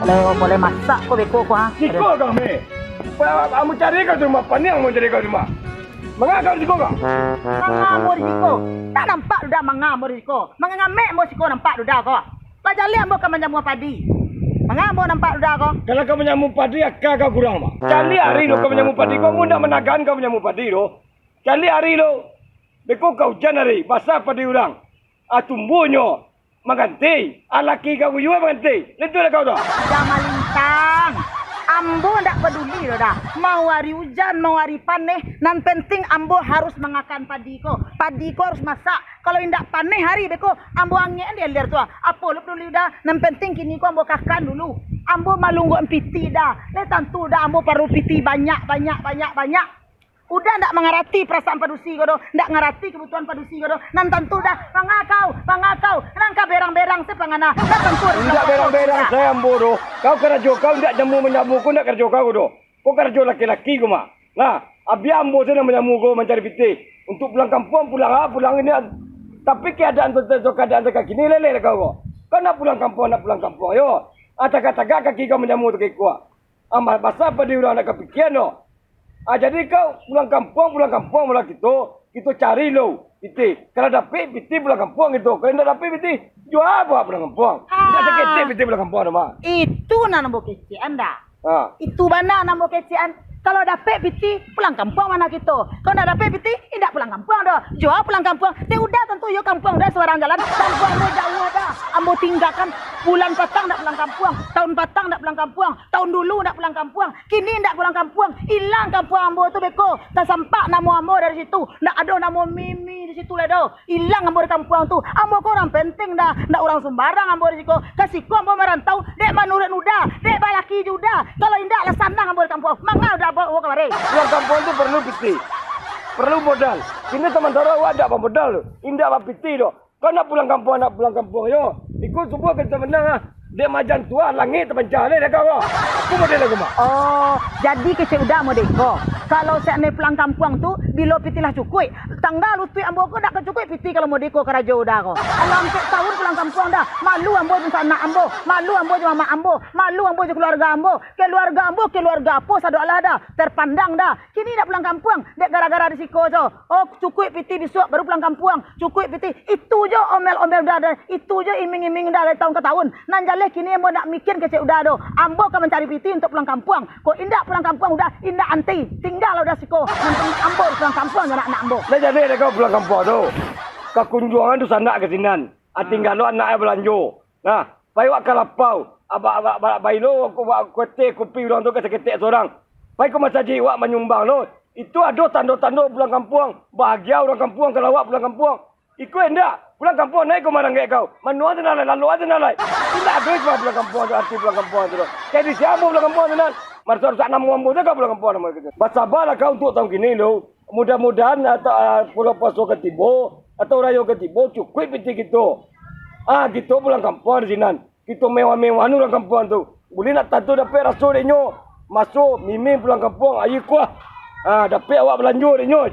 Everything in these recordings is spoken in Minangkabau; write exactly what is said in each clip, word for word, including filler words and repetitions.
Lai, mulai masak ko beko ko, ha? Siko kami. Ambo cari kau di rumah, paniang ambo cari kau di rumah. Manga kau di siko ko? Manga ambo di siko? Ndak nampak duda manga ambo di siko. Manga ngamek ambo siko nampak duda ko. Bajaleh ambo ka manjamua padi. Manga ambo nampak duda ko? Kalau kau manjamua padi, aka kau kurang, Mak. Caliak ari lo kau manjamua padi ko, ambo ndak managan kau manjamua padi doh. Caliak ari lo. Beko ka ujan ari, basah padi urang. Ah, tumbuahnyo. Mangganti, ah, laki kau juo mangganti. Lai tu lah kau tu. Dah malintang. Ambo ndak paduli doh dah. Mau ari ujan, mau ari paneh, nan penting ambo harus mangakan padi ko. Padi ko harus masak. Kalau indak paneh ari beko, ambo angek di alir tu. Apo lo paduli dah. Nan penting kini ko ambo kakan dulu. Ambo malungguak piti dah. Lai tantu dah ambo paruah piti banyak, banyak, banyak, banyak. Uda ndak mangarati parasaan padusi ko doh, ndak ngarati kabutuhan padusi ko doh. Nan tantu dah, pangakau, pangakau, nan ka berang-berang se pangana, nan tantu. Indak berang-berang sae ambo doh. Kau karajo kau indak jamu manyamu ko, indak karajo kau ko doh. Ko karajo laki-laki ko mah. Nah, abiah ambo se nan manyamu ko mancari pitih. Untuak pulang kampuang, pulang ah, pulang ini. Tapi keadaan tu, tu, keadaan tu kaki ni leleh lah kau ko. Kau nak pulang kampuang, nak pulang kampuang, yo. Ah, tagak-tagak kaki kau manyamu tu kikuak. Ah, ma-, masa padi urang nak kapikian doh. Ah, jadi kau pulang kampuang, pulang kampuang, pulang kito, kito cari lo pitih. Kalau dapek pitih pulang kampuang kito, kalau indak dapek pitih, jua buek pulang kampuang. Indak saketek pitih pulang kampuang tu mah. Itu nan ambo kecekan dah. Ha. Itu bana nan ambo kecekan. Kalau dapek pitih, pulang kampuang mah kito. Kalau indak dapek pitih, indak pulang kampuang doh. Jua pulang kampuang. Dek Uda tantu iyo kampuang Uda sabarang jalan. Kampuang Uda jauah dah. Ambo tinggakan bulan patang ndak pulang kampuang. Tahun patang ndak pulang kampuang. Tahun dulu ndak pulang kampuang. Kini ndak pulang kampuang, ilang kampuang ambo tu beko. Tasampak namo ambo dari situ, ndak ado namo Mimi di situ lai doh. Ilang ambo dari kampuang tu. Ambo ko urang penting dah, ndak urang sumbarang ambo di siko. Ka siko ambo marantau, dek manuruik Uda, dek balaki jo Uda. Kalau indak lah sanang ambo dari kampuang. Manga Uda bawa kamari. Pulang kampuang tu paralu pitih, paralu modal. Kini samantaro awak ndak bamodal, indak bapitih doh. Kau nak pulang kampuang, nak pulang kampuang, yo. Iko subuah ka tamanang ah. Dek majan tuah, langik tapancah, dek kau. Aku model aku, Mak. Oh, jadi kecek Uda model ko. Kalau seandai pulang kampuang tu, bilo pitih lah cukuik. Tangga lutuik ambo ko dak ka cukuik pitih kalau model ko karajo Uda ko. Alah ampek tahun pulang kampuang dah. Malu ambo jo sanak ambo. Malu ambo jo mamak ambo. Malu ambo jo keluarga ambo. Keluarga ambo, keluarga apo sado alah dah. Terpandang dah. Kini dak pulang kampuang, dek gara-gara di siko jo. Oh, cukuik pitih bisuak baru pulang kampuang. Cukuik pitih. Itu jo omel-omel Uda, Uda. Itu jo iming-iming Uda dari tahun ka tahun. Nan jaleh kini ambo ndak mikian kecek Uda doh. Ambo ka mancari pitih untuak pulang kampuang. Kok indak pulang kampuang Uda, indak anti. Tinggal Uda siko. Nan penting ambo pulang kampuang jo anak-anak ambo. Lah jaleh dek kau pulang kampuang tu. Ka kunjuangan tu sanak ka sinan. Ah, tinggal lo anak balanjo. Nah, pai wak ka lapau, abak, abak, abak, bailo, wak kuete kupi urang tu ka saketek surang. Pai ka masajik wak manyumbang lo. Itu ado tando-tando pulang kampuang. Bahagia urang kampuang kalau wak pulang kampuang. Iko indak. Pulang kampuang naik ko maranggek kau. Manuang tu nalai, lalu aja nalai. Indak ado iko pulang kampuang tu, arti pulang kampuang tu. Jadi siapa pulang kampuang tu nan? Marusak-rusak namo ambo tu kau pulang kampuang namo itu. Basabalah kau untuak tahun kini lo. Mudah-mudahan atau, ah, bulan puaso ka tibo, atau rayo ka tibo, cukuik pitih kito. Ah, kito pulang kampuang di sinan. Kito mewah-mewah ni urang kampuang tu. Buliah nak tantu dapek raso dek nyo. Maso miming pulang kampuang, ayi kuah. Ah, dapek awak balanjo dek nyo.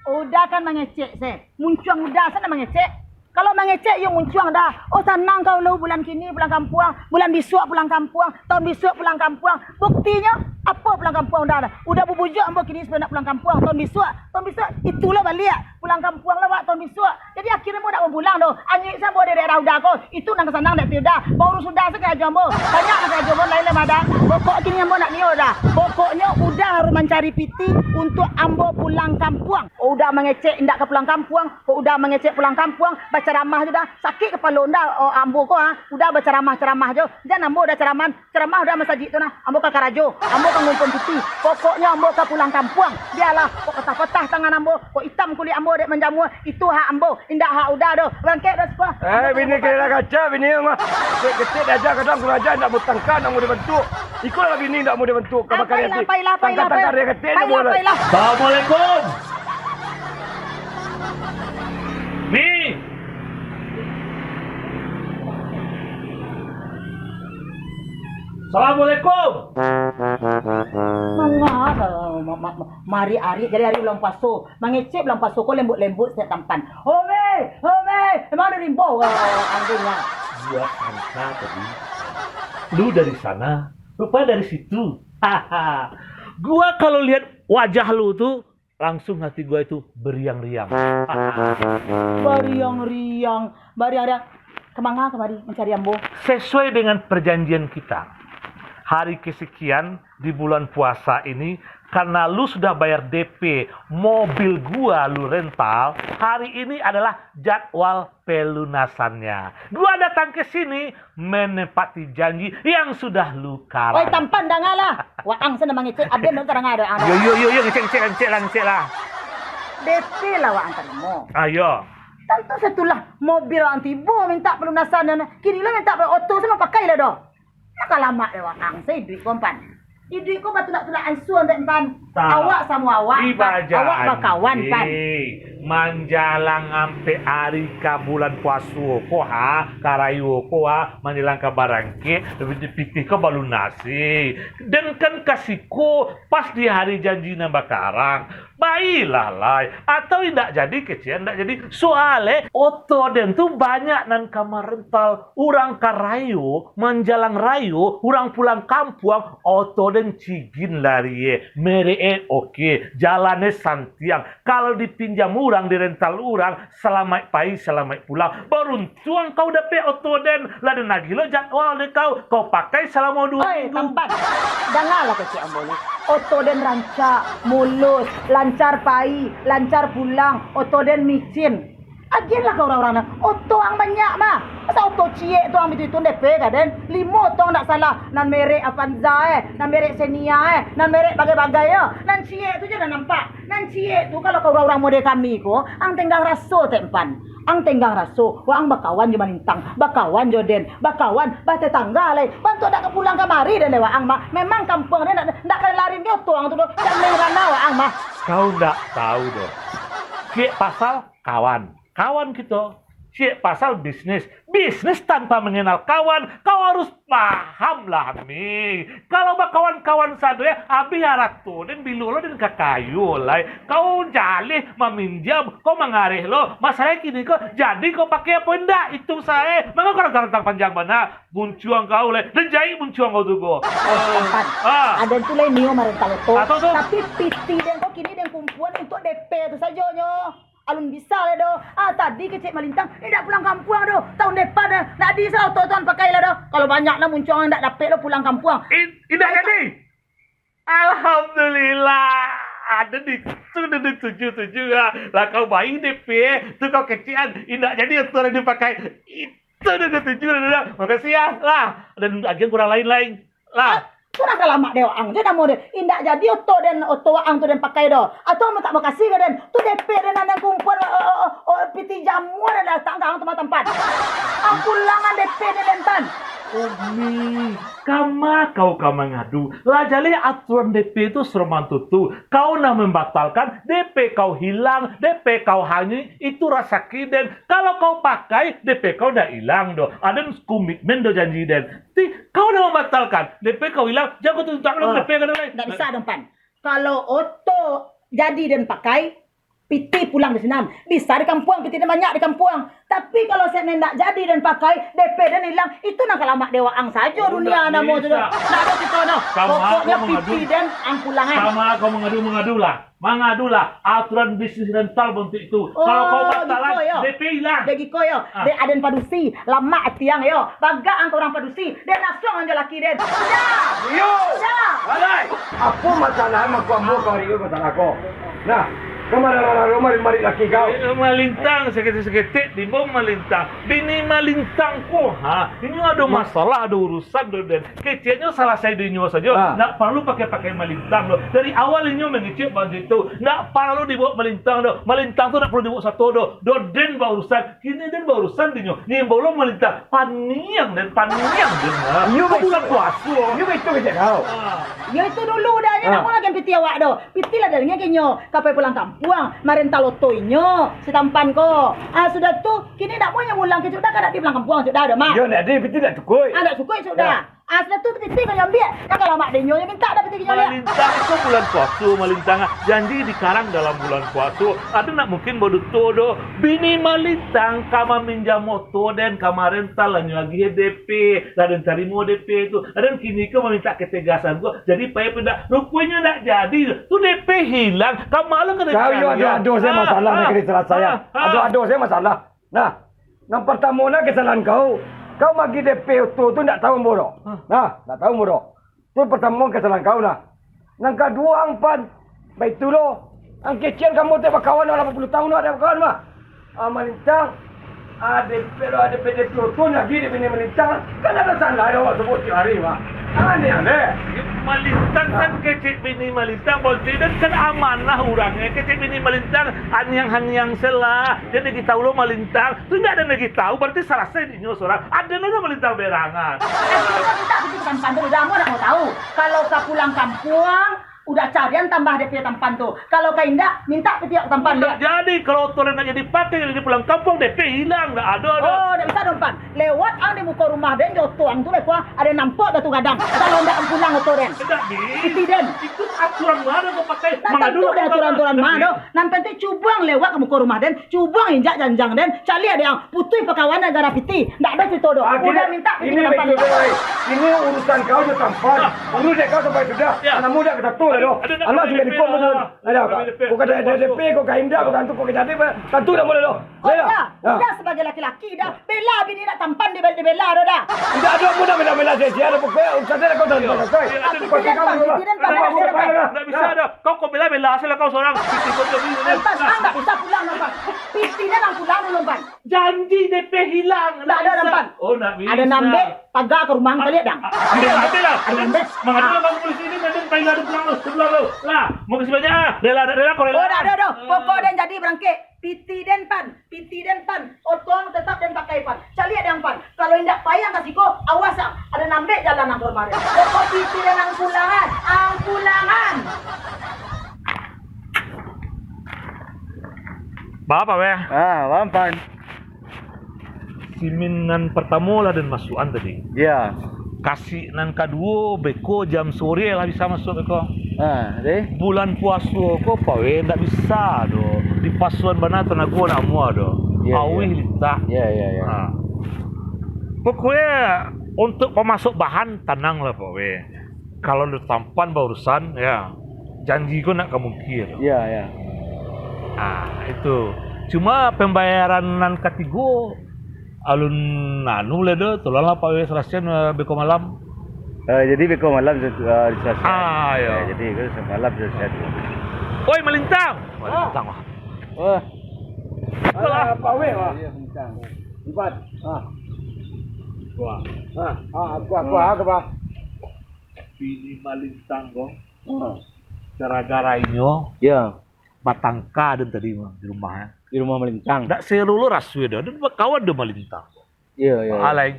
Uda kan mangecek se. Muncuang Uda se nan mangecek. Kalau mangecek iyo muncuang dah. Oh, sanang kau lo bulan kini pulang kampuang, bulan bisuak pulang kampuang, tahun bisuak pulang kampuang. Buktinyo, apo pulang kampuang Uda dah? Uda bubujuak ambo kini supayo nak pulang kampuang tahun bisuak. Tahun bisuak, itulah baliak. Pulang kampuang lah wak tahun bisuak. Jadi akhirnyo ambo dak bapulang doh. Angek se ambo dari daerah Uda ko. Itu nan ka sanang dek Uda. Baurus Uda se karajo ambo. Banyak nan karajo ambo lain lah madan. Pokok kini ambo nak nio dah. Pokoknyo Uda harus mancari pitih untuak ambo pulang kampuang. Oh, Uda mangecek indak ka pulang kampuang. Kok Uda mangecek pulang kampuang, bacaramah jo dah. Sakik kapalo Uda, oh, ambo ko, ha. Uda bacaramah-caramah jo. Jan ambo Uda caramahan, caramah Uda masajik tu nah. Ambo ka karajo, ambo ka ngumpun pitih. Pokoknyo ambo ka pulang kampuang. Bialah, kok patah-patah tangan ambo, kok itam kulik ambo dek manjamua, itu hak ambo, indak hak Uda doh. Barangkek Uda siko. Eh, bini kira kaca, bini mah. Ketek-ketek diaja kadang kurang aja, indak batangka, indak mau dibantuk. Iko lah bini indak mau dibantuk. Ka bakar pailah, hati. Pailah, pailah, tangka-tangka pailah. Dia ketek, indak boleh. Pailah. Assalamualaikum. Ni. Assalamualaikum. Manga, ma-, ma-, ma-, mari ari, jadi ari bulan puaso. Mangecek bulan puaso ko lembut-lembut setiap tampan. Home, home, emang ado rimbo, ah, anggunyo. Buat angka tadi. Lu dari sana, rupanya dari situ. Gua kalau lihat wajah lu tu, langsung hati gua itu beriang-riang. Bariang-riang, bariang-riang. Kamanga kamari mancari ambo? Sesuai dengan perjanjian kita, hari kesekian di bulan puasa ini, karena lu sudah bayar D P mobil gua lu rental, hari ini adalah jadwal pelunasannya. Gua datang ke sini menepati janji yang sudah lu karang. Oi, Tampan, dangalah. Waang sana mangecek, aden tu tarang ado. Yo, yo, yo, yo, ngecek, ngecek lah, ngecek lah, ngecek lah. D P lah waang tarimo. Ayo. Tantu setulah mobil waang tibo minta pelunasan, kini lo minta oto, samo pakai lah doh. Nak ka lamak dek waang, sa iduik ko, Pan. Iduik ko batulak-tulak ansua, Pan. Awak samo awak, Pan. Awak bakawan, Pan. Manjalang ampek ari ka bulan puaso ko, ha, ka rayo ko, ha, manjalang ka barangkek, pitih ko balunasi. Den kan ka siko pas di hari janji nan bakarang. Bailah lai, atau indak jadi kecek, indak jadi. Soale oto den tu banyak nan ka marental, urang ka rayo, manjalang rayo, urang pulang kampuang, oto den cigin lari, eh, merek, eh, oke, jalannyo santiang. Kalau dipinjam urang, dirental urang, salamaik pai, salamaik pulang. Baruntuang kau dapek oto den, lah den agih lo jadwal dek kau. Kau pakai salamo duo minggu. Oi, Tampan. Dangalah kecek ambo ni. Oto den rancak, mulus, lancar pai, lancar pulang. Oto den micin. Agianlah ka urang-urang nan. Oto ang banyak mah. Masa oto ciek tu ang bituitun D P ka den? Limo oto ang ndak salah. Nan merek Avanza eh, nan merek Xenia eh, nan merek bagai-bagai yo. Nan ciek tu jo nan nampak. Nan ciek tu, kalau ka urang-urang model kami ko, ang tenggang raso, Tampan. Ang tenggang raso, waang bakawan jo Malintang, bakawan jo den, bakawan, batetangga lai. Bantuak dak ka pulang kamari den dek waang mah. Memang kampuang den ndak, ndak ka lari jo oto ang tu doh. Jan main rana waang mah. Kau ndak tahu doh. Ciek pasal kawan. Kawan kito. Ciek pasal bisnis. Bisnis tanpa mengenal kawan, kau harus paham lah, Mi. Kalau bakawan-kawan sado, ya, abih arato den, bilo lo den ka kayo lai. Kau jaleh maminjam, kau mangareh lo. Masalah kini ko, jadi kau pakai apo indak? Itu sae. Mangko kau rantang panjang bana. Muncuang kau lai. Den jaik muncuang kau tu ko. Tampan. Ah. Aden tu lai nio marental oto. Atau tu? Tapi pitih den ko kini den kumpuan untuak D P tu sajo nyo. Alun bisa lai doh. Ah, tadi kecek Malintang, indak pulang kampuang doh. Tahun depan, eh, nak di sa oto tu ang pakai lah doh. Kalau banyak lah muncuang indak dapek lo pulang kampuang. In-, indak jadi. Alhamdulillah. Ada di tu, ada di tujuh tujuh lah. Lah kau bayi D P, tu kau kecian. Indak jadi oto lah dipakai. Itu dah tujuh dah, dah. Makasih ya. Lah, dan agian kurang lain-lain. Lah. Ah, tu nak ka lamak dek waang je namo den. Indak jadi oto den, oto waang tu den pakai doh. Atau amuah tak makasih ka den. Tu D P den nan kumpuan, o, o, o, o, pitih jamu den datang ka ang tu mah Tampan. Ang pulangan D P den, Tampan. Umi, kama kau ka mangadu? Lah jaleh aturan D P tu saroman tu tu. Kau nan mambatalkan, D P kau hilang, D P kau hanyuik, itu rasaki den. Kalau kau pakai, D P kau ndak ilang doh. Aden komitmen doh janji den. Ti, kau dah mambatalkan. D P kau ilang, jan kau tuntuak lo D P kau lai. Ndak bisa doh, Pan. Kalau oto jadi den pakai, pitih pulang di sinan. Bisa di kampuang, pitih den banyak di kampuang. Tapi kalau sajo ndak jadi den pakai, D P den ilang, itu nan ka lamak dek waang sajo dunia namo tu doh. Ndak ado kito doh. Pokoknyo pitih den ang pulang, eh. Kama kau mangadu-mangadu lah. Mangadulah aturan bisnis rental bantuak itu. Kalau kau batalan, D P ilang. Dek giko yo. Ah. Dek aden padusi, lamak ati ang yo. Bagak ang ka urang padusi, den asuang ang jo laki den. Sudah. Iyo. Sudah. Alai. Apo masalah mako ambo kau hari ko masalah ko? Nah, kamari-mari laki kau. Eh, Malintang saketek-saketek, di bawah Malintang. Bini Malintang ko, ha? Inyo ado masalah, ado urusan doh den. Keceknyo salasai dinyo sajo, ah, ndak paralu pakai-pakai Malintang doh. Dari awal inyo mangecek bak itu, ndak paralu dibaok Malintang doh. Malintang tu ndak paralu dibaok sato doh. Doh den baurusan, kini den baurusan dinyo. Nyo imbau lo Malintang, paniang den, paniang den. Iyo, bukan kuaso. Iyo, itu kecek kau. Ah. Iyo, itu dulu dah, nyo ndak mau lagi pitih awak doh. Pitih lah dari nyo, ka pai pulang kampuang, marental oto inyo, si Tampan ko. Ah, sudah tu, kini ndak mau nyo pulang, kecek dah ka ndak di pulang kampuang, kecek dah, dah, Mak. Iyo, ndak di, pitih ndak cukuik. Ah, ndak cukuik, kecek dah. Asli tu pitih kau ambiak. Kan kalau mak denyo je mintak dah pitih kau liak. Malintang iko bulan puaso, Malintang. Janji dikarang dalam bulan puaso. Ado nak mungkin baduto doh. Bini Malintang ka maminjam moto den, kamarin talanyo agiah D P. Lah den tarimo D P tu. Lah den kini ko mamintak ketegasan ko. Jadi payah pindah. Ruponyo ndak jadi. Tu D P hilang. Ka ma lo ka den cari? Kau yo ado-ado sajo masalah nak kena selesaian. Ado-ado sajo masalah. Nah, nan partamo nah kesalahan kau. Kau magi D P oto tu ndak tahu ambo doh. Hah? Nah, ndak tahu ambo doh. Tu partamo kesalahan kau nah. Nan kaduo ang pan, baitu lo. Ang kecek ka ambo tu bakawan lapan puluah tahun ado bakawan mah. Ah, Malintang. Ah, D P lo, D P, D P oto lagi di bini Malintang. Kan ado salah yo awak sabuik tiok hari mah. Aneh-aneh. Malintang kan kecek bini Malintang, bonti dan kan amanah urang. Kecek bini Malintang, aniang-aniang selah. Jadi kita ulo Malintang. Tu ndak ado lagi tahu, berarti salasai dinyo surang. Ado ndak Malintang berangan. Mintak pitih tampan tu, udah ambo ndak mau tahu. Kalau ka pulang kampuang, udah carian tambah D P tampan tu. Kalau ka indak, mintak pitih tampan liak. Jadi, kalau oto den ndak jadi pakai, jadi pulang kampuang, D P hilang, ndak ado doh. Oh, ndak bisa doh, Pan. Lewat ang di muko rumah den, jo oto ang tu lekuang, ado nampak batu gadang. Kalau ndak ang pulang oto den. Ndak, Bi. Pitih den. Itu aturan ma kau pakai. Ndak tantu dek aturan-aturan ma doh. Nan penting cubo ang lewat ka muko rumah den, cubo ang injak janjang den, caliak dek ang, putuih pakawanan gara pitih. Ndak ado carito doh. Ah, udah mintak pitih tampan. Ini urusan kau jo tampan. Urus dek kau sampai sudah. Namo dak ka tantu lah doh. Alah, sudah dikon betul. Alah, kau ka D P, kau ka indak, kau tantu, kau ka jadi, tantu dak buliah doh. Oh, dah. Udah sebagai laki-laki dah. Bela bini nak tampan di, dibela doh dah. Indak ado, ambo ndak bela-bela sia-sia doh, pokoknyo urusan den kau tantu selesai. Tapi pitih den, Pan, pitih den, Pan. Ndak bisa doh. Kau, kau bela-bela sajolah kau surang. Pitih kau tu. Pan, ang ndak bisa pulang, Pan. Pitih den ang pulang dulu, Pan. Janji D P hilang. Ndak ado, Pan. Oh, ndak bisa. Ado nambek paga ka rumah ang, caliak dang. Ambiak lah, ambiak lah. Ado nambek. Mangadu lah ka polisi ni, nanti pai lah, pulang lu, pulang lu. Lah, makasih banyak ah. Rela, rela, kau rela. Oh, ndak ado doh. Pokok den jadi barangkek. Pitih den, Pan. Pitih den, Pan. Oto ang tetap den pakai, Pan. Caliak dang, Pan. Kalau indak pai ang ka siko, awas ang. Ado nambek jalan ang ka rumah den. Pokok pitih den ang pulangan. Ang pulangan. Baa, Pak, weh? Ah, baa, Pan. Simin nan partamo lah den masuakan tadi. Iya. Kasik nan kaduo, beko jam sore lah bisa masuak beko. Ah, deh. Bulan puaso ko, Pak, weh, ndak bisa doh. Dipasuan bana tanago ndak amuah doh. Iya, iya. Auih litak. Iya, iya, iya. Ah. Pokoknyo, untuk pamasok bahan, tanang lah, Pak, weh. Kalau lah tampan baurusan, ya, janji ko ndak ka mungkir. Iya, iya. Ah, itu. Cuma pambayaran nan katigo, alun anu lai doh, tolonglah Pak Weh salasian, eh, beko malam. Eh, jadi beko malam, eh, disalasian. Ah, iya. Eh, jadi beko malam disalasian. Oi, Malintang! Ah. Malintang, wah. Wah. Alah, Pak Weh, wah. Iya, Malintang. Lipat. Ah. Wah. Ah, ah, aku, aku, ah, apa? Bini Malintang ko. Hmm. Gara-gara inyo, ya, batangka den tadi mah di rumah, eh. Di rumah Malintang. Ndak selalu rasui doh, den bakawan doh Malintang. Iya, iya, iya. Alai.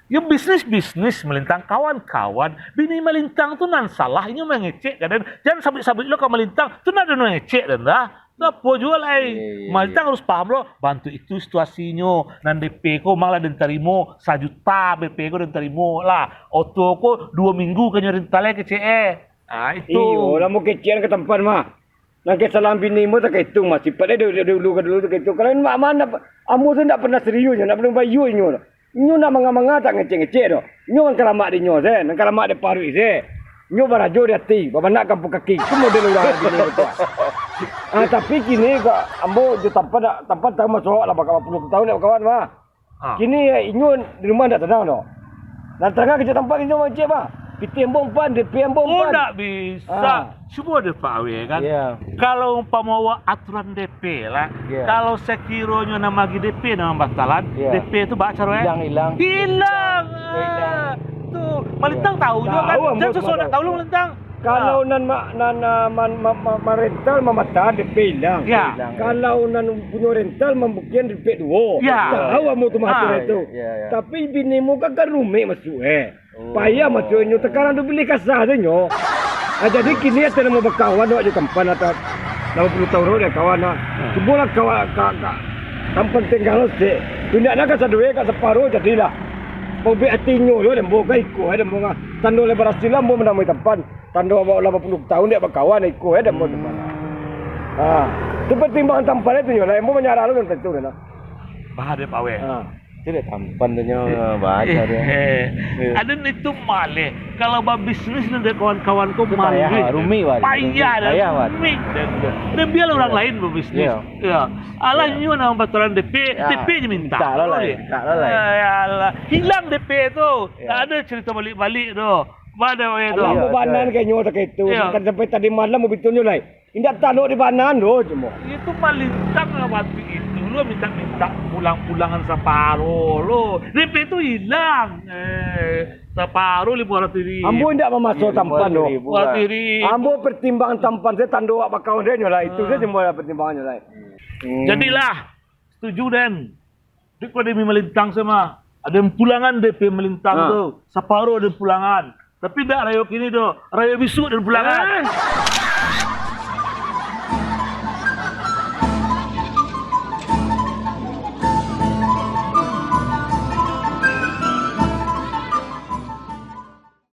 Yo, bisnis-bisnis Malintang, kawan-kawan. Bini Malintang tu nan salah, inyo mangecek ka den. Jan sabuik-sabuik lo ka Malintang, tu nan den mangecek den dah. Ndak apo juo lai. Iya, iya, iya. Malintang harus paham lo, bantuak itu situasinyo. Nan D P ko mang lah den tarimo, sajuta D P ko den tarimo lah. Oto ko duo minggu kanyo rental e kecek e. Ah, itu. Iyo, lah mau kecekan ka tampan mah. Nan kesalahan bini mo takaitu mah, sipat e dari dulu ka dulu takaitu. Kalau mak mana, ambo tu ndak pernah serius, ndak pernah bayua inyo tu. Inyo nak manga-manga tak ngecek-ngecek doh. Inyo nan kalamak di inyo se, nan kalamak di paruik se. Inyo barajo di ati, babanak kampuang kaki. Itu model urang bini batua. Ah, tapi kini kok ambo jo tampan dak, tampan tahu masuak lah, baka puluah tahun dak bakawan mah. Ah. Kini inyo di rumah dak tenang doh. Nan tenang kecek tampan inyo mangecek mah. Pitih ambo ampan, D P ambo ampan. Oh, ndak bisa. Ah. Cubo deh, Pak Weh, kan. Iya. Kalau umpamo awak aturan D P lah, iya, kalau sakironyo nan magi D P nan batalan, iya, D P tu baa caro e? Hilang, hilang. Hilang. Hilang. Ah. Tu, Malintang tahu juo kan? Tahu, ambo. Jan soso ndak tahu lo Malintang. Kalau nan ma-, nan, ah, man-, ma-, ma-, marental mamatahan D P hilang. Ya. Hilang. Kalau nan punyo rental mambukian D P duo. Ya. Tahu ambo tu mah aturan tu. Iya, iya. Tapi bini mo kan, kan rumik masuak e. Oh. Payah masuak inyo, takarang tu bilih kasar tu inyo. Ah, jadi kini ati namo bakawan awak jo tampan, atau lapan puluah tahun awak dak kawan lah. Hmm. Cubolah kawan ka, ka, tampan tingga lo sek. Tunjak nak ka sadonyo, ka saparo jadilah. Paubek atinyo lo, dek ambo ka iko, eh, dek ambo ngah. Tando lah barasiah lah ambo manamui tampan. Tando awak lapan puluah tahun dak bakawan, iko, eh, dek ambo tampan. Ha, tu pertimbangan tampan itu nyo lah, ambo manyarah lo tantang itu lah. Bah, dek Pak Weh. Ha. Itu dek tampan tu nyo, baca dia. Eh, Iya. Ada itu maleh. Kalau babisnis ni dek kawan-kawan ko Itu payah, maleh. Rumik, Wak. Payah, Rumik. Payah, Wak. Rumik. Dan, dan biarlah orang Iya. lain babisnis. Iya. Ya. Alah, Iya. nyo nang batalan D P, Ya. D P je minta. Minta lah, lah, Boleh. minta lah, lah. Ah, ya Allah. Hilang D P tu. Ya. Tak ada cerita balik-balik tu. Mana orang tu? Alah, Iya, ambo banan betul. kayak nyo tak itu. Iya. Kan sampai tadi malam betul nyo lai. Indak talok di banan doh cuma. Itu malintang lah waktu itu lo minta-minta pulang-pulangan saparo lo. D P tu hilang. Eh, saparo lima ratus ribu. Ambo indak mamaso Iya, tampan doh. lima ratus ribu, Lima ratus ribu. Ambo pertimbangan tampan saya tando awak bakawan dia nyo lah. Itu Ah. saya cuma pertimbangan nyo lah. Hmm. Jadilah, setuju den. Dek ko demi malintang sama. Ada pulangan D P malintang Ah. tu. Saparo ada pulangan. Tapi ndak rayo kini doh. Rayo bisuak ada pulangan. Ah.